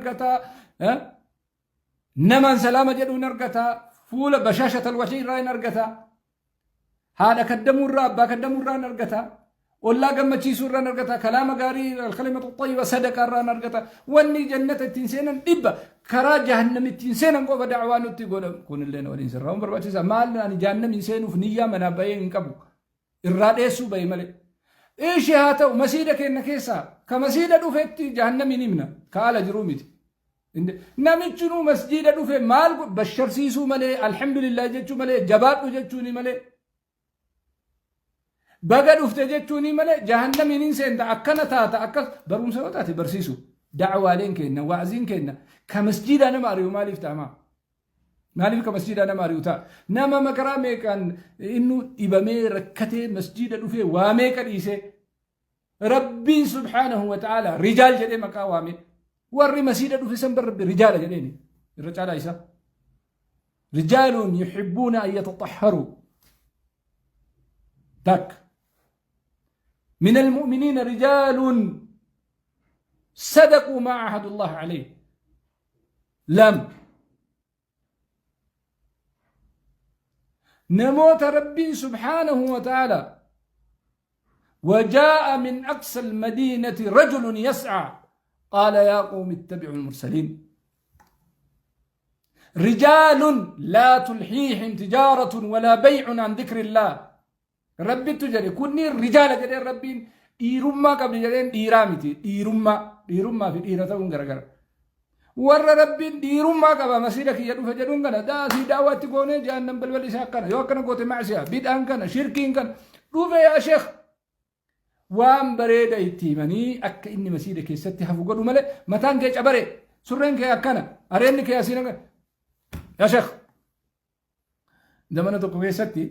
argata, namaan salaama jedhuu hin argata, fuula bashaashatal wajhii irraa hin argata, haadha kaddamuu irraa, abbaa kaddamuu irraa hin argata, ollaa gammachiisuu irraa hin argata, kalaama gaarii, alkalimatu xayyiba, sadaqaa irraa hin argata. Wanni jannata ittiin seenan dhibba, karaa jahannam ittiin seenan qofa da'waa nutti godhamu. Kunillee waliin sirraa'uun barbaachisa. Maal ani jahannam hin seenuuf niyyaa manaa bahee hin qabu. Irraa dheessuu bahe malee. Ishee haa ta'u, masiida keenya keessaa ka masiida dhufetti jahannamiin himna, ka ala jiruu miti. Namichi nuu masjiida dhufe maal basharsiisuu malee, alhamdulillah jechuu malee, jabaadhu jechuuni malee, baga dhufte jechuuni malee, jahannamiin hin seenta, akkana taata, akkas barumsa yoo taate barsiisu. Da'waaleen keenya, wa'aziin keenya ka masjiidaa nama ari'u maaliif ta'amaa? Maaliif ka masjiidaa nama ari'u ta'a? Nama makaraa meeqaan innu dhibamee rakkatee masjiida dhufee waa meeqa dhiisee, Rabbiin subhaanahu wa ta'ala rijaal jedhee maqaa waamee, warri masiida dhufe san bar Rabbi rijaala jedheeni irra caalaa isaa. Rijaaluun yuhibbuuna an yataxahharuu takka. من المؤمنين رجال صدقوا ما عاهدوا الله عليه لم نموت ربي سبحانه وتعالى وجاء من أقصى المدينة رجل يسعى قال يا قوم اتبعوا المرسلين. رجال لا تلحيهم تجارة ولا بيع عن ذكر الله. Rabbittu jedhe, kunniin rijaala jedheen. Rabbiin dhiirummaa qabdi jedheen. Dhiiraa miti, dhiirummaa, dhiirummaa fi dhiira ta'uun garagara. Warra Rabbiin dhiirummaa qaba masiida kiyya dhufe jedhuun kana daasii daawwaatti goonee, jahannam balballi isaa akkana, yoo akkana goote macsiyaa, bid'aan kana, shirkiin kana dhufe, yaa sheekh, waan bareeda itti himanii akka inni masiida keessatti hafu godhu malee, mataan kee cabare, surreen kee akkana, areenni kee asiin akkana, yaa sheekh. Zamana tokko keessatti